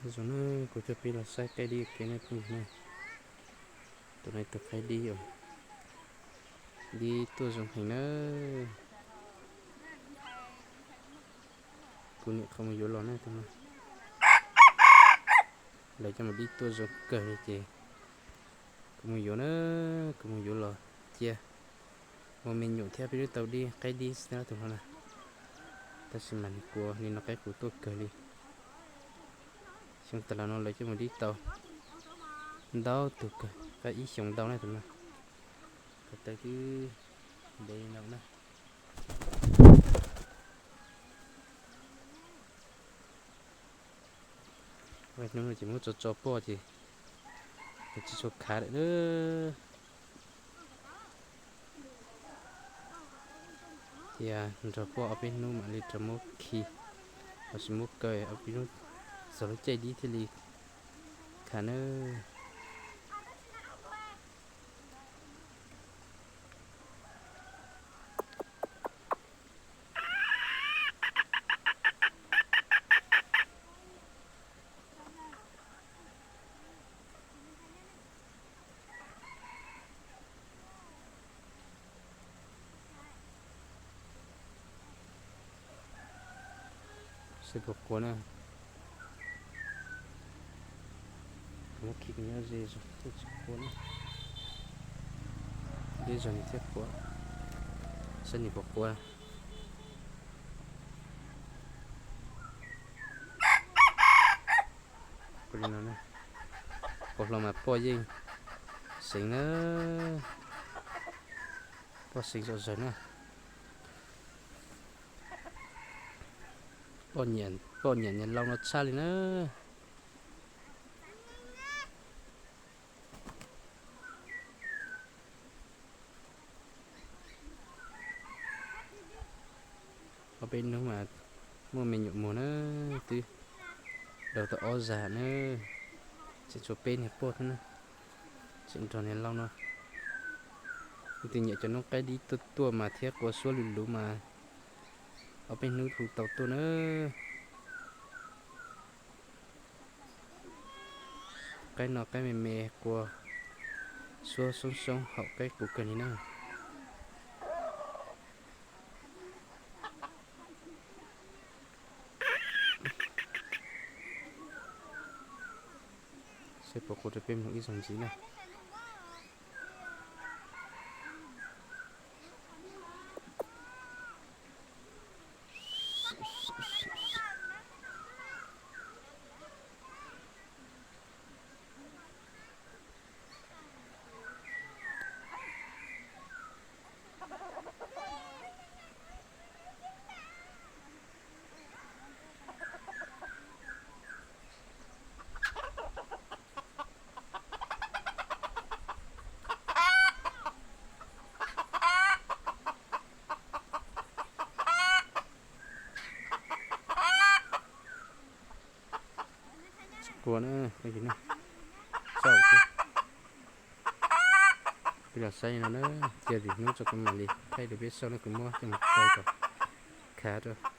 Zoo na, kuv coj peb los saib qaib dib ua ke na phooj ywg na. Tus no tus qaib dib os, dib tuaj zoo heev na. Kuv niam qhov mus yuav los na tus no. Lawv coj mus dib tuaj zoo kawg li ces kuv mus yuav na, kuv mus yuav los cia ua me nyuam thiab peb lub tau dib qaib dib xwb tus no na. Tab sis mas nws kuv li no qaib qus tuaj kawg li. Xyoo tas los no lawv coj mus dib tau ntau tug kawg, qaib ib xyoos ntau na tus no. Ko taw twb ntev li no na. Hnub no ces muab tso tso poj ces nws tsis tshua khav lawm na. Cia nrog poj ob peb hnub mam li rov muab khi, lossis muab kaw ob peb hnub txog lub caij dib thiaj li khav na. Saib puas qua na. Kuv muab khi kuv nyob ze zog thiaj tsis qua na. Deb zog nws thiaj qua. Saib nws puas qua. Ua li no na, ua hlo mas poj yeej seev na, poj seev zom zaws na. Poj nyiam niag lau no tshaj li na. Ob peb hnub mas muaj me nyuam muag na, twb daug tau ob zag na, tseem tshuav peb niag poj thiab na, tseem nrog niag lau no. Leej twg nyiam cov noob qaib dib tuaj tuaj mas thiab qua suab luv luv mas ob peb hnub hu tau tuaj na. Qaib no qaib me me qua suab soob soob haum qaib qus kawg li na. Saib puas qua rau peb mloog ib zaug ntxiv na. Tsis qua na, txaus xwb. Peb los saib no na, cia vim hnub tso kuv mam li thaij rau peb saib na, kuv muab coj mus kaw kom khav rau.